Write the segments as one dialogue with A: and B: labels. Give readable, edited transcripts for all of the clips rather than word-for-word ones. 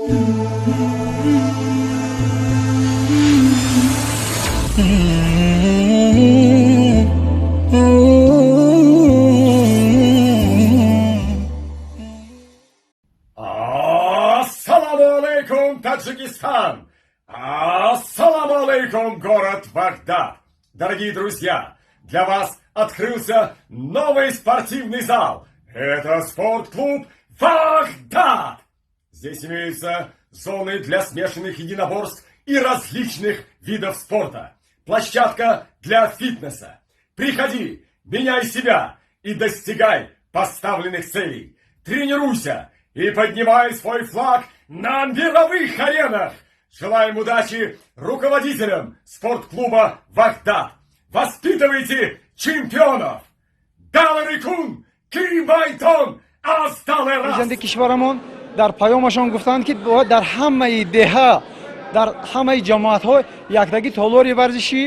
A: Ассаламу алейкум, Таджикистан! Ассаламу алейкум, город Вахдат! Дорогие друзья, для вас открылся новый спортивный зал. Это спортклуб «Вахдат». Здесь имеются зоны для смешанных единоборств и различных видов спорта. Площадка для фитнеса. Приходи, меняй себя и достигай поставленных целей. Тренируйся и поднимай свой флаг на мировых аренах. Желаем удачи руководителям спортклуба «Вахдат». Воспитывайте чемпионов! Даларикун, Кимайтон, Асталерас!
B: Президенти кишварамон дар паёмашон гуфтанд, ки бояд дар ҳамаи деҳа, дар ҳамаи ҷамоатҳо яктагӣ толори варзишӣ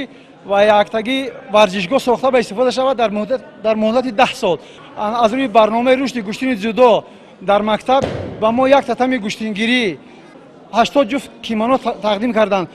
B: ва яктагӣ варзишгоҳ сохта ба истифода шавад дар муҳлати 10 сол. Аз рӯи барномаи рушди гӯштини дзюдо дар мактаб ба мо як татами гӯштингирӣ, 80 ҷуфт кимоно тақдим карданд.